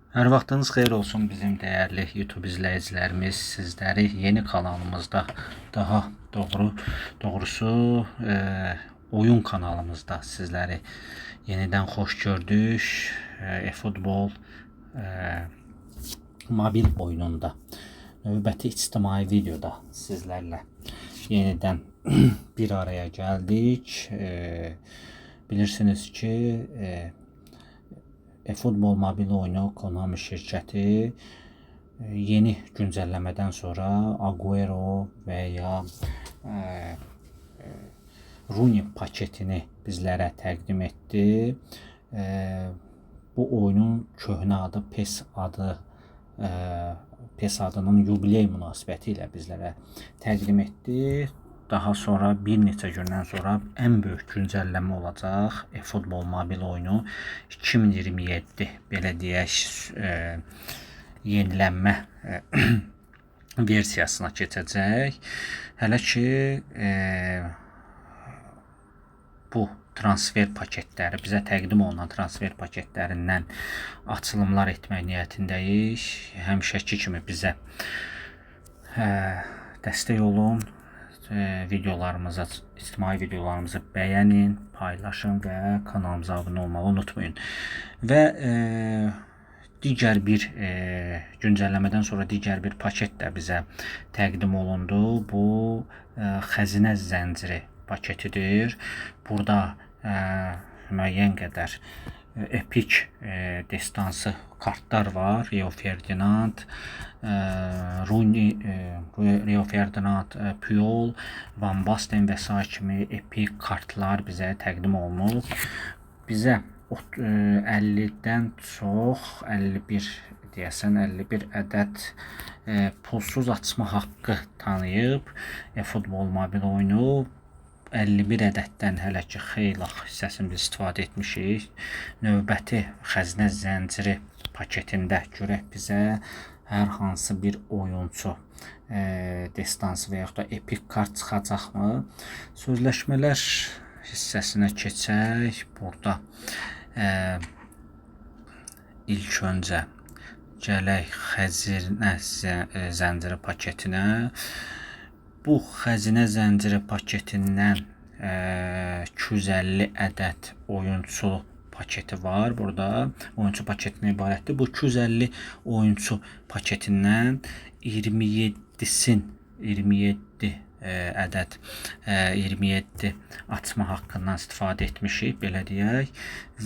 Hər vaxtınız xeyir olsun bizim dəyərli YouTube izləyicilərimiz. Sizləri yeni kanalımızda, daha doğrusu oyun kanalımızda sizləri yenidən xoş gördük. eFootball mobil oyununda növbəti ictimai videoda sizlərlə yenidən bir araya gəldik. Bilirsiniz ki, eFootball mobil oyunu Konami şirkəti yeni güncəlləmədən sonra Aguero və ya Rooney paketini bizlərə təqdim etdi. Bu oyunun köhnə adı PES adı, PES adının yubiley münasibəti ilə bizlərə təqdim etdi. Daha sonra bir neçə gündən sonra ən böyük güncəlləmə olacaq. eFootball mobil oyunu 2027 belə deyək, yenilənmə versiyasına keçəcək. Hələ ki bu transfer paketləri, bizə təqdim olunan transfer paketlərindən açılımlar etmək niyyətindəyik. Həmişəki kimi bizə dəstək olun. Videolarımıza, ictimai videolarımızı bəyənin, paylaşın və kanalımıza abunə olmağı unutmayın. Və digər bir güncəlləmədən sonra digər bir paket də bizə təqdim olundu. Bu xəzinə zənciri paketidir. Burada müəyyən qədər epik destansı kartlar var. Rio Ferdinand, Rooney, Rio Ferdinand, Puyol, Van Basten və sair kimi epik kartlar bizə təqdim olunub. Bizə 50-dən çox, 51 deyəsən, 51 ədəd pulsuz açma haqqı tanıyıb eFootball mobil oyunu. 51 ədəddən hələ ki xeyli hissəsini biz istifadə etmişik. Növbəti xəzinə zənciri paketində görək bizə hər hansı bir oyunçu destansı və yaxud da epik kart çıxacaqmı? Sözləşmələr hissəsinə keçək. Burada ilk öncə gələk xəzinə zənciri paketinə. Bu xəzinə zənciri paketindən 250 ədəd oyunçu paketi var. Burada oyunçu paketinə ibarətdir. Bu 250 oyunçu paketindən 27 ədəd 27 açma haqqından istifadə etmişik, belə deyək,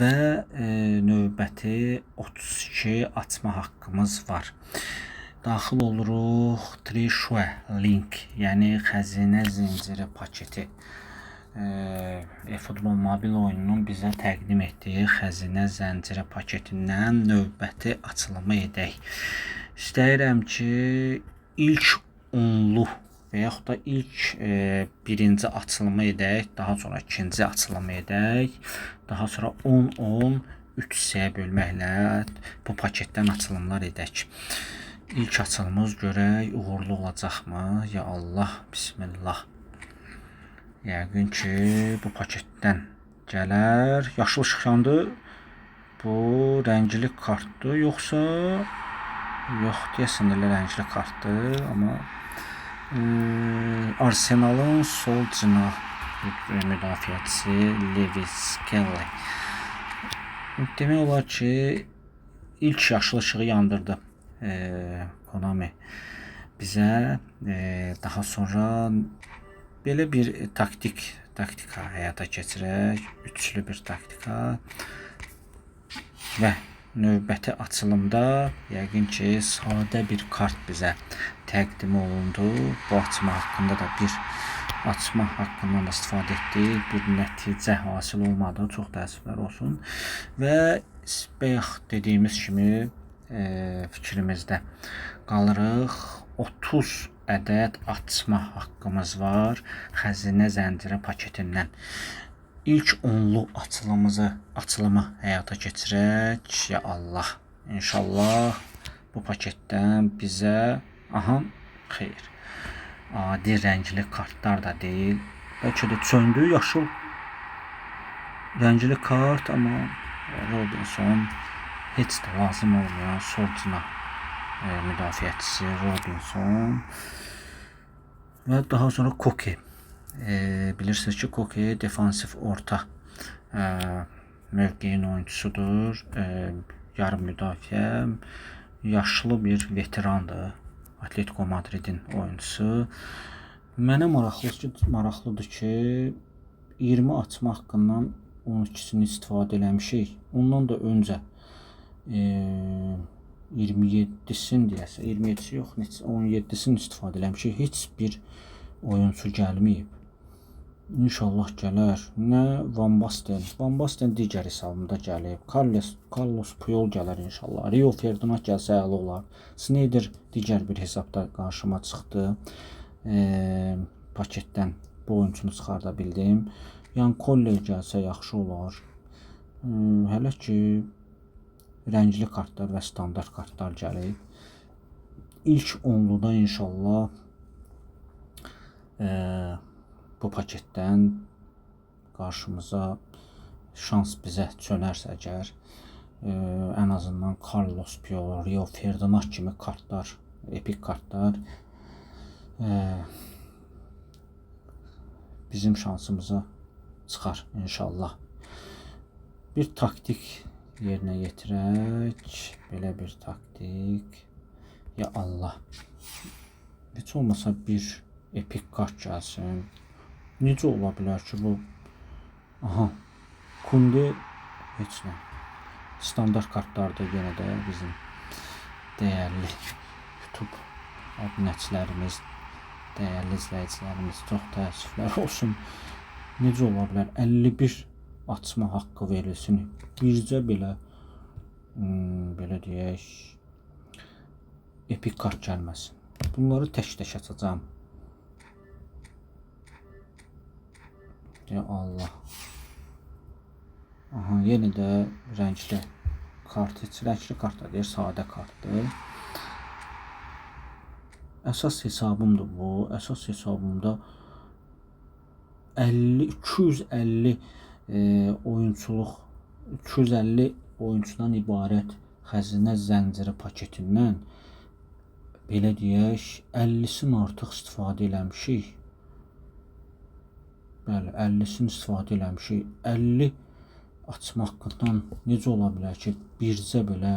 və növbəti 32 açma haqqımız var. Daxil oluruq Treasure Link, yəni xəzinə zinciri paketi. eFootball mobil oyununun bizə təqdim etdiyi xəzinə zənciri paketindən növbəti açılımı edək. İstəyirəm ki, ilk onlu və yaxud da ilk birinci açılımı edək, daha sonra ikinci açılımı edək, daha sonra 10-10 3 hissəyə bölməklə bu paketdən açılımlar edək. İlk açılımımız görək uğurlu olacaqmı? Ya Allah, bismillah. Yəqin ki, bu paketdən gələr. Yaşıl işıq yandı. Bu rəngli kartdır, yoxsa yox, deyəsən elə rəngli kartdır, amma Arsenalın sol cinah müdafiəçisi Lewis Kelly. Demək olar ki, ilk yaşıl işığı yandırdı Konami bizə. Daha sonra belə bir taktika həyata keçirək, üçlü bir taktika və növbəti açılımda yəqin ki, sadə bir kart bizə təqdim olundu. Bu açma haqqında da bir açma haqqından da istifadə etdik. Bir nəticə hasil olmadı. Çox təəssüflər olsun. Və bayaq dediyimiz kimi fikrimizdə qalırıq. 30 ədəd açma haqqımız var xəzinə zənciri paketindən. İlk onlu açılımı həyata keçirək. Ya Allah. İnşallah bu paketdən bizə aha, xeyr. Adi rəngli kartlar da deyil. Bəlkə də söndü yaşıl rəngli kart, amma Robinson Heç də lazım olmayan sol cinah müdafiəçisi Robinson və daha sonra Koke. Bilirsiniz ki, Koke defansiv orta mövqeyin oyunçusudur. Yarım müdafiə, yaşlı bir veterandır. Atletico Madridin oyunçusu. Mənə maraqlıdır ki, 20 açma haqqından 12-sini istifadə eləmişik. Ondan da öncə 27-sini deyəsə, 27-si yox, 17-sini istifadə eləmişik. Heç bir oyunçu gəlməyib. İnşallah gələr. Nə Van Basten. Van Basten digər hesabımda gəlib. Carlos Puyol gələr inşallah. Rio Ferdinand gəlsə əla olar. Sneijder digər bir hesabda qarşıma çıxdı. Paketdən bu oyunçunu çıxarda bildim. Yan Koller gəlsə yaxşı olar. Hələ ki rəngli kartlar və standart kartlar gəlib. İlk onluda inşallah bu paketdən qarşımıza şans bizə çönərsə əgər, ən azından Carlos Puyol, Rio Ferdinand kimi kartlar, epik kartlar bizim şansımıza çıxar inşallah. Bir taktik yerinə yetirək. Belə bir taktik. Ya Allah. Heç olmasa bir epik kart gəlsin. Necə ola bilər ki bu? Aha. Kunde heç nə. Standart kartlarda yenə də bizim dəyərli YouTube abunəçilərimiz, dəyərli izləyicilərimiz, çox təəssüflər olsun. Necə ola bilər? 51 açma haqqı verilsin. Bircə belə belə deyək, epik kart gəlməsin. Bunları tək-tək açacağam. Ya Allah. Aha, yenə də rəngli kart. Heç rəngli kart da deyir, sadə kartdır. Əsas hesabımdır bu. Əsas hesabımda 250 oyunçuluq, 250 oyunçudan ibarət xəzinə zənciri paketindən belə deyək, 50-sini artıq istifadə eləmişik. Bəli, 50-sini istifadə eləmişik. 50 açma haqqından necə ola bilər ki, bircə belə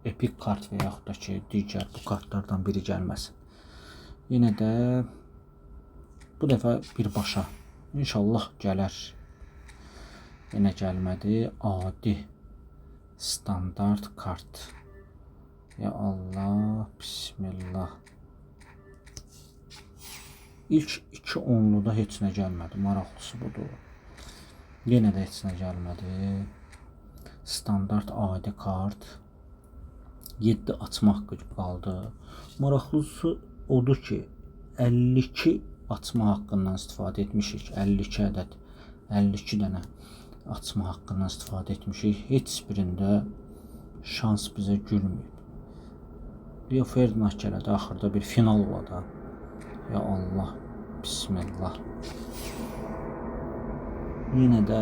epik kart və yaxud da ki, digər bu kartlardan biri gəlməsin. Yenə də bu dəfə birbaşa inşallah gələr. Yenə gəlmədi. Adi standart kart. Ya Allah, bismillah. İlk iki onluda heç nə gəlmədi. Maraqlısı budur. Yenə də heç nə gəlmədi. Standart adi kart. 7 açma haqqı qaldı. Maraqlısı odur ki, 52 açma haqqından istifadə etmişik. 52 ədəd, 52 dənə açma haqqından istifadə etmişik. Heç birində şans bizə gülməyib. Rio Ferdinand gələdi, axırda bir final ola da. Ya Allah, bismillah. Yenə də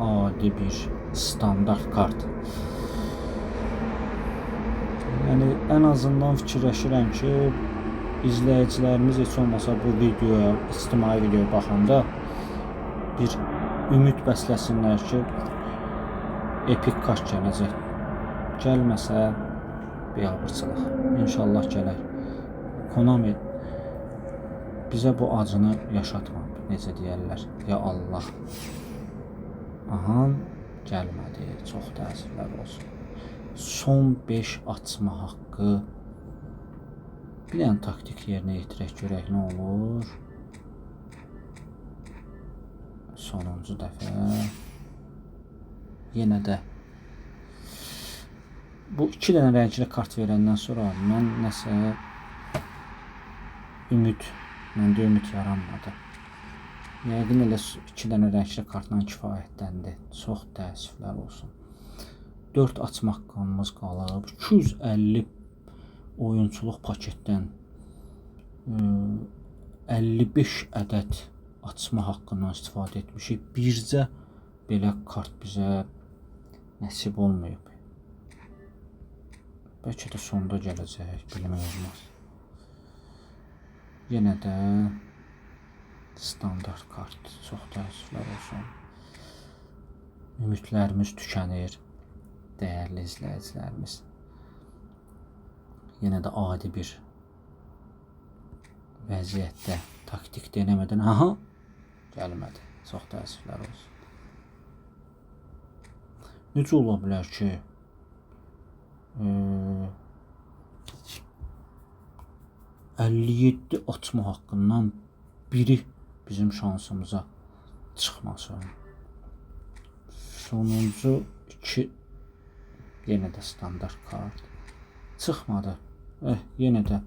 adi bir standart kart. Yəni, ən azından fikirləşirəm ki, izləyicilərimiz heç olmasa bu videoya, ictimai videoya baxanda bir ümid bəsləsinlər ki, epik kart gələcək. Gəlməsə biabırçılıq. İnşallah gələr. Konami bizə bu acını yaşatma, necə deyərlər. Ya Allah. Aha, gəlmədi. Çox təəssüflər olsun. Son 5 açma haqqı. Bir dənə taktik yerinə yetirək, görək nə olur. Sonuncu dəfə. Yenə də bu 2 dənə rəngli kart verəndən sonra mən nəsə ümid, məndə ümid yaranmadı. Yəqin elə 2 dənə rəngli kartla kifayətləndi. Çox təəssüflər olsun. 4 açma haqqımız qalıb. 250 oyunçuluq paketdən 55 ədəd açma haqqından istifadə etmişik. Bircə belə kart bizə nəsib olmayıb. Bəlkə də sonda gələcək, bilmək olmaz. Yenə də standart kart. Çox təəssüflər olsun. Ümidlərimiz tükənir, dəyərli izləyicilərimiz. Yenə də adi bir vəziyyətdə taktik denemədən, aha, gəlmədi. Çox təəssüflər olsun. Necə ola bilər ki, 57 açma haqqından biri bizim şansımıza çıxmasın. Sonuncu 2 yenə də standart kart. Çıxmadı. Yenə də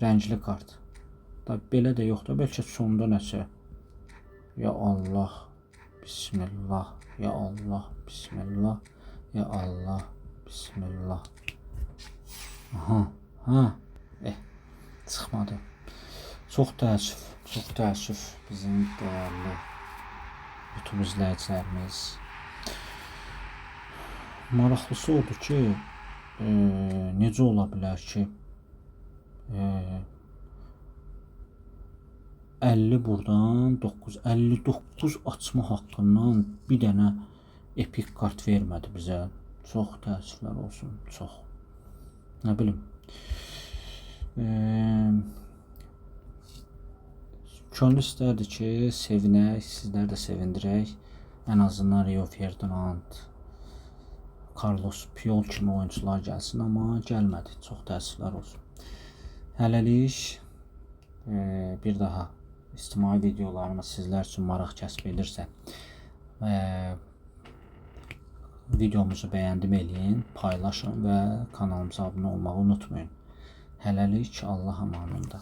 rəngli kart. Da belə də yoxdur. Bəlkə sonda nəsə. Ya Allah, Bismillah, ya Allah, Bismillah, ya Allah, Bismillah. Aha, ha, çıxmadı. Çox təəssüf, çox təəssüf bizim dəyərli YouTube izləyicilərimiz. Maraqlısı odur ki, necə ola bilər ki, 50 buradan 9, 59 açma haqqından bir dənə epik kart vermədi bizə. Çox təəssüflər olsun, çox. Nə bilim. Könül istərdi ki, sevinək, sizlər də sevindirək. Ən azından Rio Ferdinand, Carlos Puyol kimi oyunçular gəlsin, amma gəlmədi. Çox təəssüflər olsun. Hələlik bir daha ictimai videolarımız sizlər üçün maraq kəsb edirsə, videomuzu bəyəndim eləyin, paylaşın və kanalımıza abunə olmağı unutmayın. Hələlik Allah amanında.